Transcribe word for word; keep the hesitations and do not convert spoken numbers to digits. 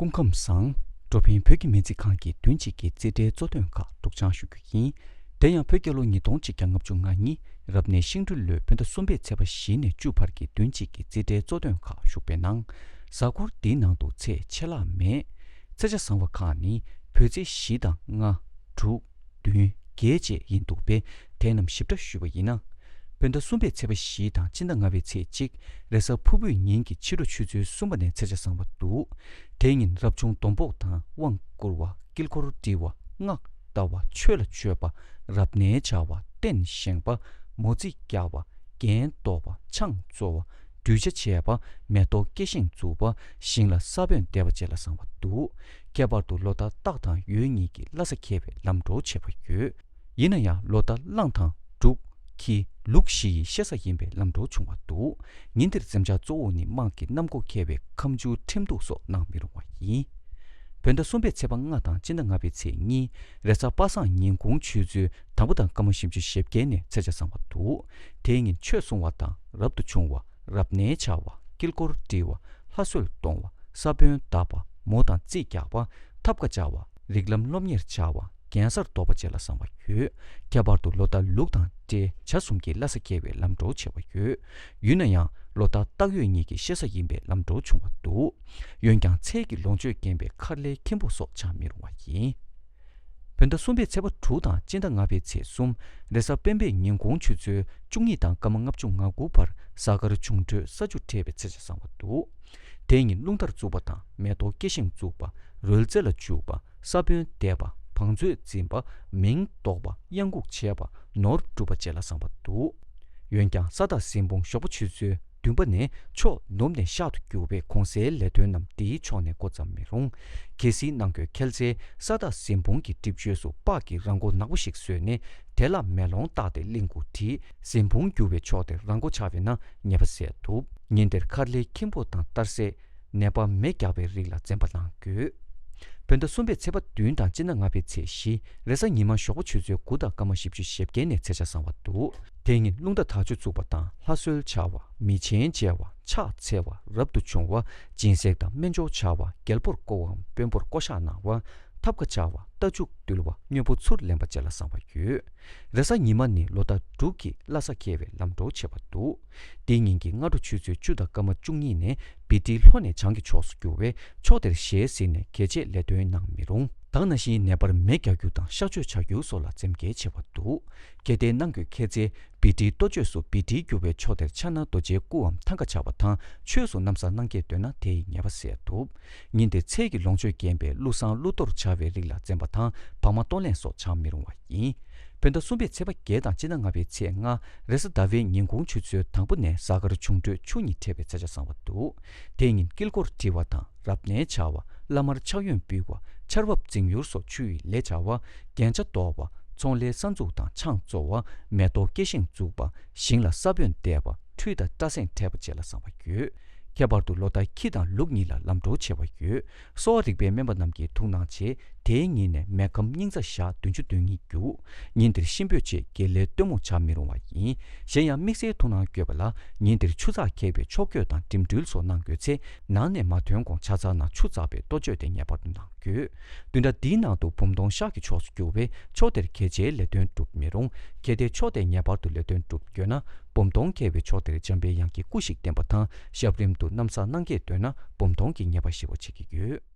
སྐུ་ཁམས་བཟང་། འགྲོ་ཕན་བོད་ཀྱི་སྨན་རྩིས་ཁང་གི་བདུན་གཅིག་གི་རྩིས་ཁྲའི་གཙོ་དོན་ཁག་སྒྲོག་སྦྱང་ཞུ་རྒྱུ་ཡིན། དེ་ཡང་བོད་རྒྱལ་ལོ་ཉིས་སྟོང་གཅིག་བརྒྱ་ལྔ་བཅུ་ང་གཉིས་རབ་གནས་ཤིང་སྦྲུལ་ལོའི་བོད་ཟླ་གསུམ་པའི་ཚེས་པ་བཞི་ནས་བཅུ་བར་གྱི་བདུན་གཅིག་གི་རྩིས་ཁྲའི་གཙོ་དོན་ཁག་ཞུགས་པའི་ནང་། གཟའ་འཁོར་འདིའི་ནང་དུ་ཚེས་ཆད་ལྷག་མེད། ཚེས་ཆ་བཟང་བ་ཁག་ནི་བོད་ཚེས་བཞི་དང་ལྔ། དྲུག་བདུན། བརྒྱད་བཅས་ཡིན་འདུག་པས། དེ་རྣམས་ཞིབ་ཕྲ་ཞུས་པ་ཡིན་ན། བོད་ཟླ་གསུམ་པའི་ཚེས་པ་བཞི་དང་སྤྱི་ཟླ་ལྔ་པའི་ཚེས་གཅིག་རེས་གཟའ་ཕུར་བུའི་ཉིན་གྱི་ཕྱི་དྲོ་ཆུ་ཚོད་གསུམ་པ་ནས་ཚེས་ཆ་བཟང་བ་འདུག་དེ་ཉིན་རབ་བྱུང་སྡོམ་པོགས་དང་དབང་བསྐུར་བ། དཀྱིལ་འཁོར་དཀྲིལ་བ། སྔགས་བཟླ་བ། མཆོད་ལ་མཆོད་པ། རབ་གནས་བྱ་བ། རྟེན་བཞེངས་པ། མོ་རྩིས་རྒྱག་པ། རྒྱན་འདོགས་པ། ཆང་བཙོ་བ། སྒྲུལ་ཆ་བྱས་པ། མེ་ཏོག་སྐྱེ་ཤིང་བཙུགས་པ། ཞིང་ལ་ས་བོན་འདེབས་པ་བཅས་ལ་བཟང་བ་འདུག་ཁྱད་པར་དུ་ལོ་ཟླ་སྟག་དང་ཡོས་གཉིས་ཀྱི་ལྷ་ས་ཁེལ་བའི་ལམ་འགྲོ་བྱེད་པ་ཡོད། ཡིན་ན་ཡང་ལོ་ཟླ་གླང་དང་འབྲུག་ཁྱི་ལུག་བཞི་ཡི་གཤེད་གཟའ་ཡིན་པའི་ལམ་འགྲོ་བྱུང་བ་འདུག་ཉིན་དེར་འཛེམ་བྱ་གཙོ་བོ་ནི་དམངས་ཀྱི་གནམ་སྒོ་ཁེལ་བའི་ཁམ་ཆུ་ཁྲིམས་གཏུགས་སོགས་གནང་མི་རུང་བ་ཡིན། བོད་ཟླ་གསུམ་པའི་ཚེས་པ་ལྔ་དང་སྤྱི་ཟླ་ལྔ་པའི་ཚེས་གཉིས་རེས་གཟའ་པ་སངས་ཉིན་གུང་ཆུ་ཚོད་དང་པོ་དང་སྐར་མ་བཞི་བཅུ་ཞེ་བརྒྱད་ནས་ཚེས་ཆ་བཟང་བ་འདུག་དེའི་ཉིན་ཆོས་གསུང་བ་དང་རབ་ཏུ་བྱུང་བ། རབ་གནས་བྱ་བ། དཀྱིལ་འཁོར་དཀྲིལ་བ། ལྷ་གསོལ་གཏོང་བ། ས་བོན་བརྡབ་པ། མོ་དང་རྩིས་རྒྱག་པ། ཐབ་ཀ་བྱ་བ། རིགས་ལམ་སློབ་གཉེར་བྱ་བ། གདན་སར་འདོགས་པ་བཅས་ལ་བཟང་བ་ཡོད། ཁྱད་པར་དུ་ལོ་ཟླ་ལུག་དང་སྤྲེལ་བྱ་གསུམ་གྱི་ལྷ་ས་ཁེལ་བའི་ལམ་འགྲོ་བྱེད་པ་ཡོད། ཡིན་ན་ཡང་ལོ་ཟླ་སྟག་ཡོས་གཉིས་ཀྱི་གཤེད་གཟའ་ཡིན་པའི་ལམ་འགྲོ་བྱུང་བ་འདུག་འོན་ཀྱང་ཚལ་གྱི་ལོངས་སྤྱོད་རྒན་པའི་མཁར་ལྷའི་ཁྱིམ་ཕུག་སོགས་བྱ་མི་རུང་བ་ཡིན། བོད་ཟླ་གསུམ་པའི་ཚེས་པ་དྲུག་དང་སྤྱི་ཟླ་ལྔ་པའི་ཚེས་གསུམ་རེས་གཟའ་སྤེན་པའི་ཉིན་གུང་ཆུ་ཚོད་བཅུ་གཉིས་དང་སྐར་མ་ལྔ་བཅུ་ང་དགུ་བར་གཟའ་སྐར་འབྱུང་འཕྲོད་ས་ཆུ་འཕྲད་པའི་ཚེས་ཆ་བཟང་བ་འདུག་དེ་ཉིན་རླུང་རྟར་བཙུགས་པ་དང་མེ་ཏོག་སྐྱེ་ཤིང་བཙུགས་པ། རོལ་རྩེད་ལ་འཇུག་པ། ས་བོན་འདེབས་པ། བང་མཛོད་འཛིན་པ། མིང་འདོགས་པ། གཡང་འགུགས་བྱས་པ། ནོར་སྒྲུབ་པ་བཅས་ལ་བཟང་བ་འདུག་འོན་ཀྱང་ས་བདག་ཟིན་ཕུང་ཞོགས་པ་ཆུ་ཚོད་བདུན་པ་ནས་ཕྱོགས་ནུབ་ནས་ཤར་དུ་རྒྱུག་པས་གོང་གསལ་ལས་དོན་རྣམས་དེའི་ཕྱོགས་ནས་འགོ་བརྩམ་མི་རུང་། གལ་སྲིད་ནང་གོས་ཁྱེར་ཚེ་ས་བདག་ཟིན་ཕུང་གི་གྲིབ་བཅོས་སུ་པགས་ཀྱི་ར་མགོ་ནག་པོ་ཞིག་བཟོས་ནས་དེ་ལ་མེ་ལོང་བཏགས་ཏེ་གླིང་དགུ་བྲིས། ཟིན་ཕུང་རྒྱུག་པའི་ཕྱོགས་དེར་ར་མགོ་ཆགས་པས་ན་ཉེས་པ་སེལ་ཐུབ། ཉིན་དེར་མཁར་ལྷའི་ཁྱིམ་ཕུག་དང་གཏར་སྲེག་ནད་པ་མེ་རྒྱག་པའི་རིགས་ལ་འཛེམ་པ་གནང་དགོས། བོད་ཟླ་གསུམ་པའི་ཚེས་པ་བདུན་དང་སྤྱི་ཟླ་ལྔ་པའི་ཚེས་བཞི་རེས་གཟའ་ཉི་མ་ཞོགས་པ་ཆུ་ཚོད་དགུ་དང་སྐར་མ་བཞི་བཅུ་ཞེ་བརྒྱད་ནས་ཚེས་ཆ་བཟང་བ་འདུག་དེ་ཉིན་རླུང་རྟ་དར་ལྕོག་བཙུགས་པ་དང་ལྷ་གསོལ་བྱ་བ། མི་ཆེན་མཇལ་བ། ཕྱག་འཚལ་བ། རབ་ཏུ་བྱུང་བ། སྦྱིན་སྲེག་དང་སྨན་སྦྱོར་བྱ་བ། རྒྱལ་པོར་བསྐོ་བའམ་དཔོན་པོར་བསྐོ་གཞག་གནང་བ། ཐབ་ཀ་བྱ་བ། རྟ་ཕྱུགས་འདུལ་བ། དངོས་པོ་ཚུར་ལེན་པ་བཅས་ལ་བཟང་བ་ཡོད། རེས་གཟའ་ཉི་མ་ནི་ལོ་ཟླ་འབྲུག་གི་བླ་གཟའ་འཁེལ་བའི་ལམ་འགྲོ་བྱེད་པ་འདུག་དེའི་ཉིན་གྱི་སྔ་དྲོ་ཆུ་ཚོད་བཅུ་དང་སྐར་མ་བཅུ་གཉིས་ནས་བི་ཏི་ལྷོ་ནས་བྱང་གི་ཕྱོགས་སུ་རྒྱུག་པས་ཕྱོགས་དེར་ཞལ་གཟིགས་ནས་གལ་ཆེའི་ལས་དོན་གནང་མི་རུང་། ད་ག་ནང་བཞིན་ནད་པར་མེ་རྒྱག་རྒྱུ་དང་གཤག་བཅོས་བྱ་རྒྱུ་སོགས་ལ་འཛེམ་གལ་ཆེ་བ་འདུག་གལ་ཏེ་ནང་གོས་ཁྱེར་ཚེ་བི་ཏི་ལྟོ་བཅོས་སུ་བི་ཏི་རྒྱུག་པའི་ཕྱོགས་དེར་ཕྱག་ན་རྡོ་རྗེའི་སྐུའམ་ཐང་ཀ་བྱ་བ་དང་ཆོས་སུ་ན་བཟའ་གནང་སྐྱེས་འདོད་ན་དེ་ཡི་ཉེས་པ་སེལ་ཐུབ། ཉིན་དེར་ཚལ་གྱི་ལོངས་སྤྱོད་རྒན་པའི་ཀླུ་བསང་ཀླུ་གཏོར་བྱ་བའི་རིགས་ལ་འཛེམ་པ་དང་བག་མ་གཏོར་ལེན་སོགས་བྱ་མི་རུང་བ་ཡིན། བོད་ཟླ་གསུམ་པའི་ཚེས་པ་བརྒྱད་དང་སྤྱི་ཟླ་ལྔ་པའི་ཚེས་ལྔ་རེས་གཟའ་ཟླ་བའི་ཉིན་གུང་ཆུ་ཚོད་དང་པོ་ནས་གཟའ་སྐར་འབྱུང་འཕྲོད་ཆུ་གཉིས་འཕྲད་པའི་ཚེས་ཆ་བཟང་བ་འདུག་དེ་ཉིན་དཀྱིལ་འཁོར་བྲི་བ་དང་རབ་གནས་བྱ་བ། བླ་མར་ཕྱག་གཡོན་འབུལ་བ། ཆར་བབ་འཛིང་ཡུར་སོགས་ཆུ་ཡི་ལས་བྱ་བ། རྒྱན་ཆ་འདོགས་པ། ཚོང་ལས་གསར་འཛུགས་དང་ཆང་བཙོ་བ། མེ་ཏོག་སྐྱེ་ཤིང་འཛུགས་པ། ཞིང་ལ་ས་བོན་འདེབས་པ། ཁྲུས་དང་སྐྲ་སེང་འཕྲད་པ་བཅས་ལ་བཟང་བ་ཡོད། ཁྱད་པར་དུ་ལོ་ཟླ་ཁྱི་དང་ལུག་གཉིས་ལ་ལམ་འགྲོ་བྱེད་པ་ཡོད། གསོ་བ་རིག་པའི་སྨན་པ་རྣམས་ཀྱིས་ཐུགས་སྣང་བྱས། དེའི་ཉིན་ནས་མེ་ཁམ་སྙིང་རྩ་ཞག་བདུན་ཅུ་དོན་གཉིས་རྒྱུག་ཉིན་དེར་གཤིན་པོས་བྱེད་དགེ་ལས་སྟོན་མོ་བྱ་མི་རུང་བ་ཡིན། གཞན་ཡང་དམིགས་བསལ་ཐུགས་སྣང་དགོས་པ་ལ། ཉིན་དེར་ཆུ་ཚགས་འཁྱེར་བའི་ཕྱོགས་བསྐྱོད་དང་འགྲིམ་འགྲུལ་སོགས་གནང་དགོས་ཚེ། ནང་ནས་མ་ཐོན་གོང་ཆ་ཚང་ནང་ཆུ་འཛག་པའི་ལྟོ་བཅོས་དེ་ངེས་པར་དུ་གནང་། དགོས། བདུན་ཕྲག་འདིའི་ནང་དུ་འབུམ་སྟོང་ཤར་གྱི་ཕྱོགས་སུ་རྒྱུག་པས་ཕྱོགས་དེར་གལ་ཆེའི་ལས་དོན་སྒྲུབ་མི་རུང་། གལ་ཏེ་ཕྱོགས་དེར་ངེས་པར་དུ་ལས་དོན་སྒྲུབ་དགོས་ན། འབུམ་སྟོང་འཁེལ་བའི་ཕྱོགས་དེར་འཇམ་པའི་དབྱངས་ཀྱི་སྐུ་ཞིག་བསྟན་པ་དང་ཞབས་རིམ་དུ་ན་བཟའ་གནང་སྐྱེས་འདོད་ན་འབུམ་སྟོང་གི་ཉེས་པ་ཞི་བར་བྱེད་ཀྱི་ཡོད།